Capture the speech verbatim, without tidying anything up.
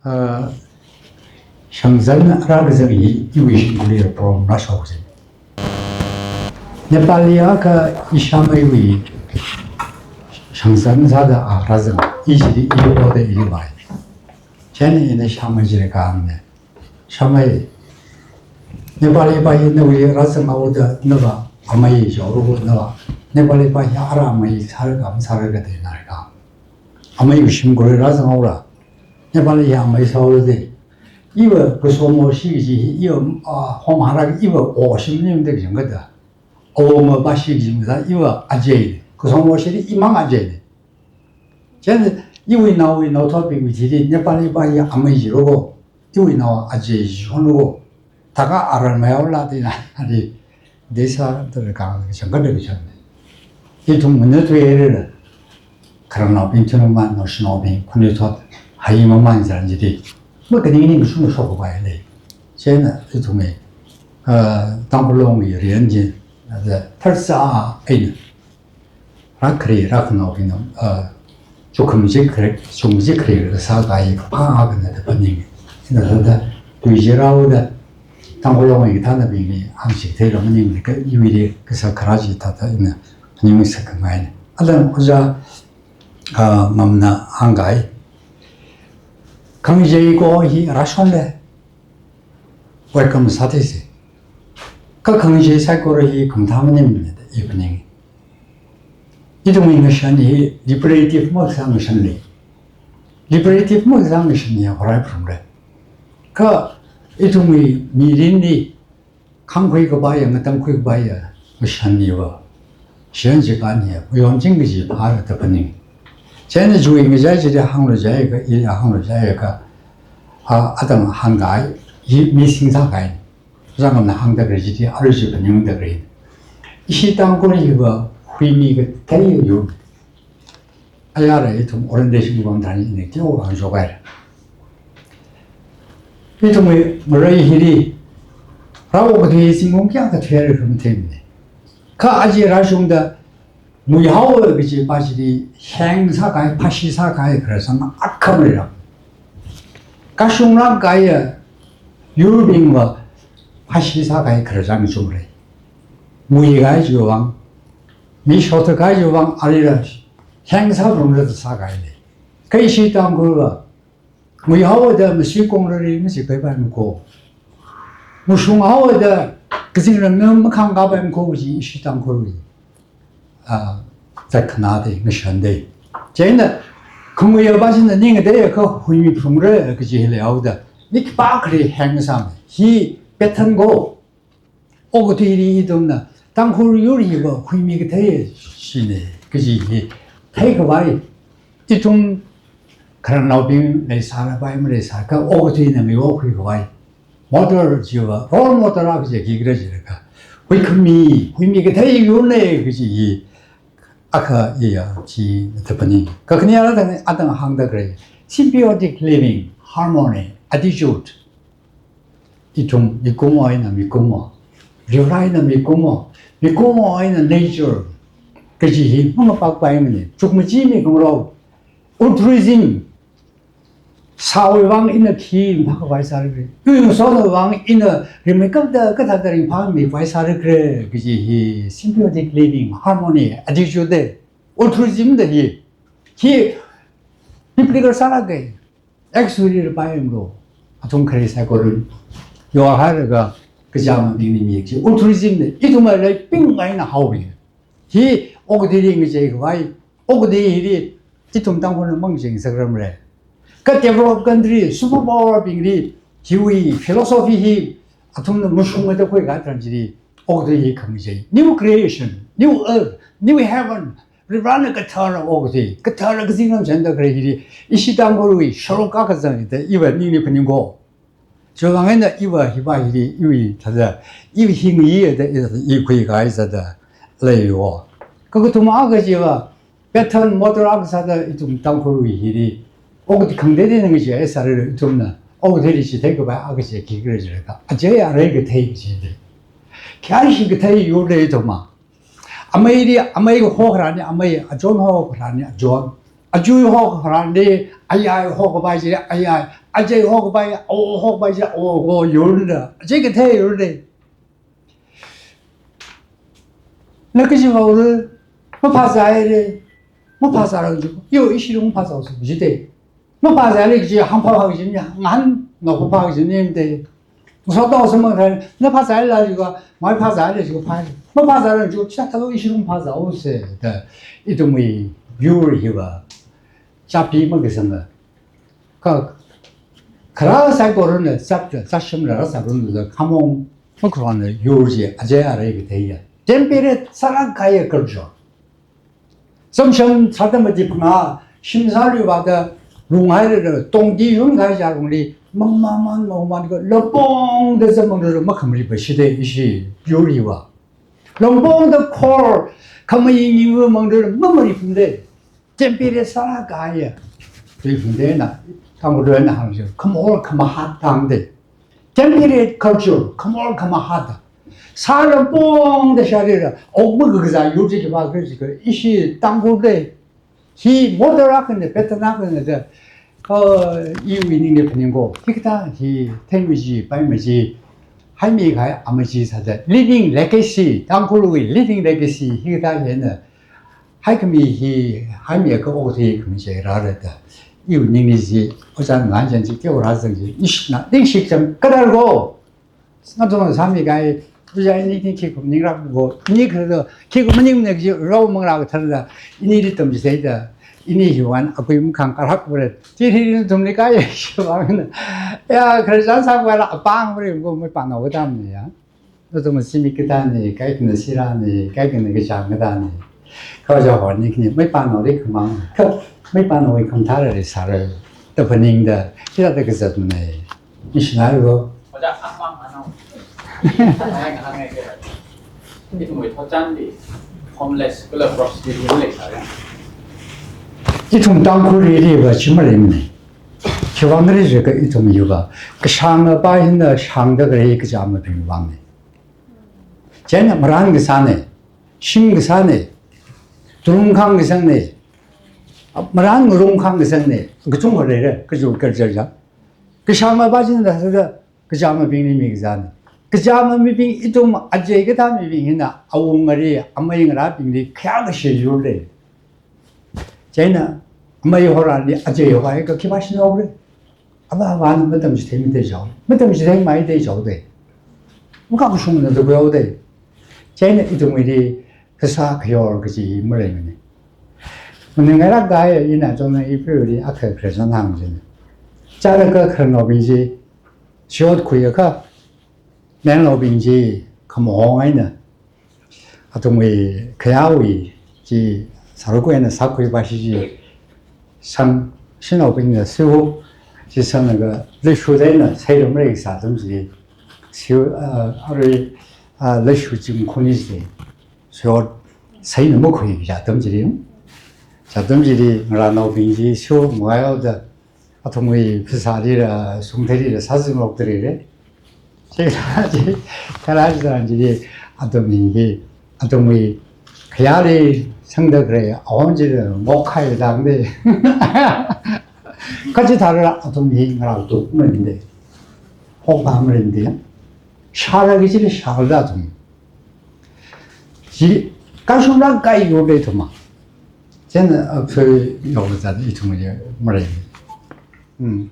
Uh, shangzan rākazang hi iwui shimkhurli problem rāshok chi. Nepali akha ishāmeiwui shangzan sāda a rāzang, i chili i oda i vai. Chieina ina shāmei chili kahāngna. Shāmei, Nepali pā hi nawui rāzanghaoda nava amei jaoru nava. Nepali pā hi ara amei sāra ka masāra ka de nara ka. Ameiwui shimkhurli rāzanghaora. Nepali hi amei sāhaora de. Iva kasomo shi kaji hi iva, ah, hom hara iva o shim nim de jang ka da. O ma ba shi kaji ma da iva ajei. Kasomo shi imang ajei de. Chieina iwui naowui naothotbingwui thili Nepali pā hi amei jiru ko. Iwui nao ajei jihon ko. Thākha aran mayao la de na, ali, desa da ka shangkhat da chang. Ithum muna tui ere la. Khararnaobing, tui maman, naoshinaobing, khanuithot, hai maman zan jidi. Ma kaning ning shung shok bai le. Chieina ithum e, uh, Tangkhul Long i rian ji, uh, third sa aina. Rākhare, rākhanaobingna, ah, chukhum chi khare, chum chi khare, kasā kahai kaphā akhana da phaning. Ina thāda, tui chi rāhaoda, Tangkhul Long i kathānabingli, hāngchithei ra maningla, ka iwuili, kasā kharā chi thāda, ina, phaning sākhangaina. Alam, ojā, ah, Ngamna hāngkahai. Khangachei ko hi rāshonle. Welcome sātheisa. Kha khangachei saikora hi khamathā maningmana da i phaning. Ithumwui ngashan hi liberative makasā ngashan le. Liberative makasā ngashan hi horai pharumle. Kha ithumwui mirinli khangkhui kapai ya, ngatangkhui kapai ya, ngashan hiva. Shiyan chikān hi, mayon ching kaji phāra da phaning. Chieina chiwui ngachai chili hānglu jiakha, i hānglu jiakha, a, atam hāngkahai, i missing sākahai. Zangam na hāngda khalei chili, arui chi phaningda khalei. Ishi Tangkhul hiva, huimi kathei yur. Ayara ithum orientation bang thani ina teo hāngshok haira. Ithumwui ngarei hili, rao kathui zingkum kayākha thuihaira khamathemana. Kha aja rāshungda, muihaowa kaji pā chili, heng sākahai, phāshi sākahai khararchān akha maleira. Kashung rākahaiya, yurbingva, phāshi sākahai khararchān chungre. Muikahai chiwui vang, mi shotakahai chiwui vang, alila, heng sāphalungra da sākahaina. Kha ishi Tangkhulva, muihaowa da masi kongrali masi kaipai mako. Mushunghaowa da kazingramna makhangkapai mako kaji ishi Tangkhulwui, ah, zatkhanā da, ngashan da. Chieina, khanguiya pā china ning da ya kha huimi phalungra kaji hi leihaoda. Nik pa khare heng sāmi. Hi pattern ko. Okathuili ithumna, Tangkhul yur hiva huimi kathei shina, kaji hi, theikhavai, ithum khararnaobing leisāra pai maleisā kha, okathuina mi okhui khavai. Model chiva, role model akha chi khikhala jiakha. Huikhami, huimi kathei yurna kaji hi, akha iya chi da phaning. Kakhanea la tang, atang hāngda khalei. Symbiotic living, harmony, attitude. Ithum mikumo eina mikumo, river eina mikumo, mikumo eina nature, kaji hi mangapakpaimana, chukmaja mi khangarok, altruism, sāwui vang ina khi ringphākhavai sāra khala, yu ngasonwui vang ina rimeikapta kathāda ringphāmikhavai sāra khala, kaji hi symbiotic living, harmony, attitude da, altruism da hi, hi biblical sālāka. Acts li pai yanglu, athum khare saikorali yohailaga kachāmabingli mi chi altruism da, ithumwui leiping eina haowa. Hi okathuili ngacheikhavai, okathui hili ithum Tangkhulna mangachei ngasakra mara. Kha developed country, superpower bingli, hiwui philosophy hi, athumna mashungda khuikahai tharan chili, okathui hi khangachei. New creation, new earth, new heaven, Varivarana kathara okathui, kathara kazingram chanda khalei hili, ishi Tangkhulwui sharuk akha zang da iva ningli phaning ko. Chiwui vang eina iva hi pā hili, iwui thāda, iva hi ngayi da, i, i khuikahai sāda leiwo. Kakathuma akha chiva, pattern model akha sāda ithum Tangkhulwui hili, okathui khangateiteina ngachei sāra ithumna, okathuili chithei kapai akha chi khikhala jiakha, achei arei kathei kaji da. Khi ashi kathei yur da ithumva. Ameili, amei hokharani, amei, achon hokharani, achon. Achui hokharani, ayai hokhavai chi, ayai, Ajei hokpai, awo hokpai chi, awo ho yurda. Ajei kathei yurda. Na kaji vaora, maphāzāra, maphāzāra kaji, yo ishi lung phāzāsa, jite. Maphāzāra kaji, hāngphā phā kaji, ngahān, nao phā phā kaji, mde. Sotao samang khai, na phāzāla jiakha, mai phāzāla jiakha phā. Maphāzāra jiakha, chithāda ishi lung phāzāsa, da, ithumwui yur hiva, chāpi makasanga. Kha, kharā saikorana, sap, sashim rāsārana, khamong, makharona, yur chi, ajei arei katheiya. Temperate sālāk kahaiya culture. Samsham sāda mati phangā, shim sāluivāda, lunghairada, tongdi yunkahai chi alungli, mangmaman, mangmaman kha, lapongda zam mangra makhamri ba shide ishi, yur hiva. Lapongda khor, khamaying ying mangra, mamari phungde. Temperate sālāk kahaiya. Tui phungdena, Tangkhulna hāngsa, khamor khamahāt tangde. Temperate culture, khamor khamahāta. Sā lapongda shārira, ok makakazā yur chi khipākhala jiakha, ishi Tangkhulli. Hi modern akhana, pattern akhana da, uh, iwui ningli phaningkha, hikathā hi, theingaji, paingaji, haimi kahai amaji sāda, living legacy, Tangkhulwui living legacy, hikathā hina, haikhami hi, haimi kaok theikhami chi rāra da. Iwui ningli chi, ojā nganjan chi, keo rāzang chi, nishna, ningshik cham, kadar go. Ngathor sāmi kahai, ojā ini khi khikha maningrāko, ini khikha, khikha maningmana kaji rao manglā kathāda, inili tamchitheida, ini hiwui vang akui makhang karak vare. Chi hi nathumli kahai shivāngna. Ya, Christian sākhavai la apāng vare ko, maipānao katamna ya. Nathum zimik katāna, kaikhana sirāna, kaikhana kachāng katāna. Kha ojā honi khani, maipānaoli khamang, kha maipānaowui khamathā rāra sāra, da phaningda, hithāda kazatna. Missionary go. Ojā, akmang manao. Ngai, ngai, ngai, ngai. Ithumwui thotchanli homeless kala prostitute leisāra. Ithum Tangkhulli riva chi maleimana. Khiwuivang khala jiakha ithum yuva, kashāngapa hina shāngda khalei kachāmabing vangna. Chieina marān kasāna, shim kasāna, tulung khāng kasangna, marān ngarung khāng kasangna, kachungkha leira, kaji culture ja. Kashāngapa china sāda, kachāmabingli mikazāna. Kachāmamibing ithum ajei kathā mibing hina, awungali, amei ngarābingli, khayā kashi yurli. Chieina, amei horali, ajei hoi, kha khipā shinaora. Ava avāna matamchitheimada jao. Matamchitheimada jaoda. Makakashungna da kuyaoda. Chieina ithumwuili, kasā kayor kaji maleimana. Maningngailāk kahai ina chona ipuili akha khare chon hāngchina. Chālaga khararnaobing chi, shot khuiakha, menlaobing chi, khamahong eina. Athumwui khayāwui chi, sāruk eina sākhuipashi chi, sang, shanaobingna siu, chi sanglaga, leishuda eina, sairam rei sā atam chi, siu, ah, arui, ah, leishu chingkhuni chi. Sot, saina makhui kaji atam chili. Kaji atam chili, ngarānaobing chi, sho, mawaihaoda, athumwui phasālila, sungtheilila, sāzinglokda leira. Chi, chi, kala chi tharan chili, athumwui hi, athumwui khayāli, sangda khalei, awon chili, ngokhai tangda. Kha chithālala, athum hi ngarātuk malinde. Hokpa malinde. Shāra kajili shāra athum. Chi, kashungla kai yurda ithumva. Chieina, ah, phe yurda ithum ya, malei. Hmm.